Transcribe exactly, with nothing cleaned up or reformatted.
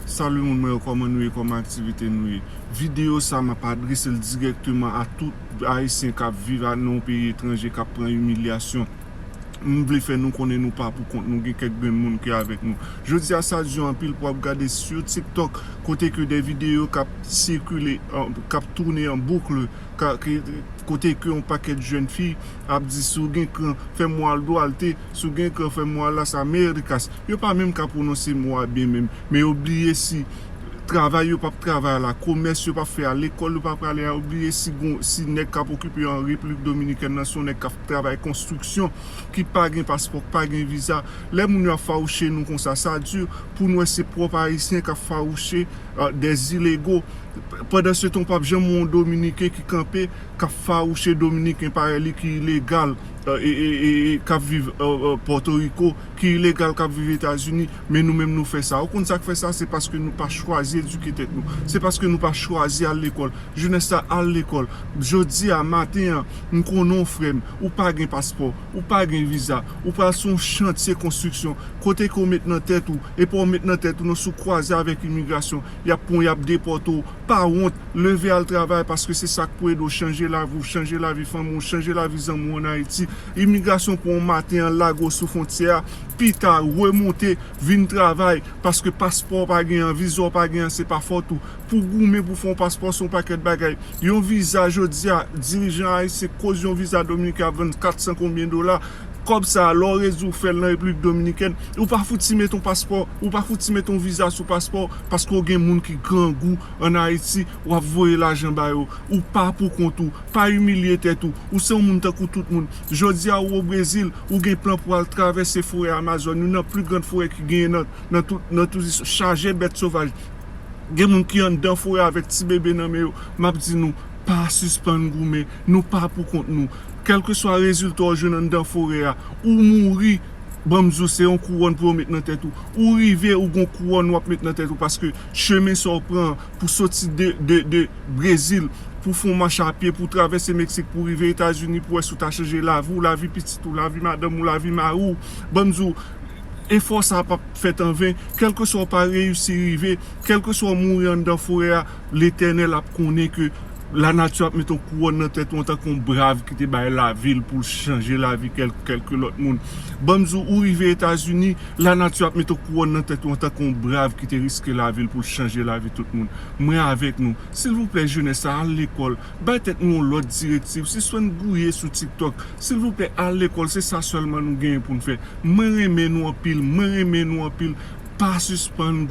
Salut moun mwen yo, kòman nou ye, kòman aktivite nou ye? Videyo sa m ap adrese l dirèkteman a tout Ayisyen k ap viv a nan yon peyi etranje, k ap pran imilyasyon. M vle fè nou konnen nou pa pou kont nou, gen kèk grenn moun ki avèk nou. Jodi a sa di anpil pou ap gade sou TikTok, kote ke de videyo k ap sikile, an- k ap tounen an boukl, ka- ke- kote ke yon pakèt jèn fi ap di, "Si w gen kran, fè m wè w al Duarte, si w gen kran, fè m wè w al Las Américas." Yo pa menm ka pwononse mo a byen menm, men yo bliye si travay yo p ap travay la, komès yo p ap fè a, lekòl yo p ap prale a, yo bliye si gon, si nèg k ap okipe yo an Repiblik Dominikèn nan se yon nèg k ap travay konstriksyon, ki pa gen paspò, ki pa gen viza. Lè moun yo ap fawouche nou konsa, sa di pou n wè se pwòp Ayisyen k ap fawouche, euh, des illégaux. Pandan se tan, w p ap janm wè yon Dominiken ki kanpe, k ap fawouche Dominiken parèy li ki ilegal, euh, e, e, e, e k ap viv, euh, euh, Pòtoriko, ki ilegal, k ap viv Etazini, men nou menm nou fè sa. Ou konn sa k fè sa? Se paske nou pa chwazi edike tèt nou. Se paske nou pa chwazi al lekòl. Jenès la al lekòl. Jodi a maten an, m konnen w frè m, ou pa gen paspò, ou pa gen viza, ou pral sou yon chantye konstriksyon, kote ke w met nan tèt ou, e pa w met nan tèt ou non, si w kwaze avèk imigrasyon, y ap pran w, y ap depòte w, pa wont, leve al travay, paske se sa k pou ede w chanje lavi w, chanje lavi fanmi w, chanje lavi zanmi w ann Ayiti. Imigrasyon pran w maten an, lage w sou fwontyè a, pita, remonte, vin travay, paske paspò w pa gen an, viza w pa gen an, se pa fòt ou. Pou goumen, pou fè yon paspò, se yon pakèt bagay. Yon viza, jodi a, dirijan ayisyen koz yon viza dominiken ap vann kat san konbyen dola. Kòb sa a, lè w redi w fè l nan Repiblik Dominikèn, ou pa fouti met yon paspò, ou pa fouti met yon viza sou paspò, paske w gen moun ki grangou ann Ayiti, w ap voye lajan ba yo. Ou pa pou kont ou, pa imilye tèt ou. Ou se yon moun tankou tout moun. Jodi a, ou o Brezil, ou gen plan pou al travèse forè Amazòn, youn nan pli grann forè ki genyen nan, nan tout, nan tout zis, chaje bèt sovaj. Gen moun ki anndan forè avèk ti bebe nan men yo. M ap di nou, pa sispann goumen. Nou pa pou kont nou. Kèlkeswa rezilta w jwenn anndan forè a, ou mouri, ban m di w, se yon kouwòn pou yo met nan tèt ou. Ou rive, ou gon kouwòn w ap met nan tèt ou, paske chemen sa w pran pou soti de, de, de Brezil, pou fè yon mach a pye, pou travèse Meksik, pou rive Etazini, pou wè si w ta chanje lavi w, lavi pitit ou, lavi madanm ou, lavi mari w. Ban m di w, efò sa a p ap fèt an ven. Kèlkeswa w pa reyisi rive, kèlkeswa w mouri anndan forè a, Letènèl ap konnen ke lanati ap mete yon kouwòn nan tèt ou antanke yon brav ki te bay lavi l pou l chanje lavi kèl, kèlke lòt moun. Ban m di w, ou rive Etazini, lanati ap mete yon kouwòn nan tèt ou antanke yon brav ki te riske lavi l pou l chanje lavi tout moun. Mwen avèk nou. Silvouplè, jenès la, al lekòl. Bay tèt nou yon lòt direktiv. Sispann gouye sou TikTok. Silvouplè, al lekòl. Se sa sèlman nou genyen pou n fè. Mwen renmen nou anpil. Mwen renmen nou anpil. Pa sispann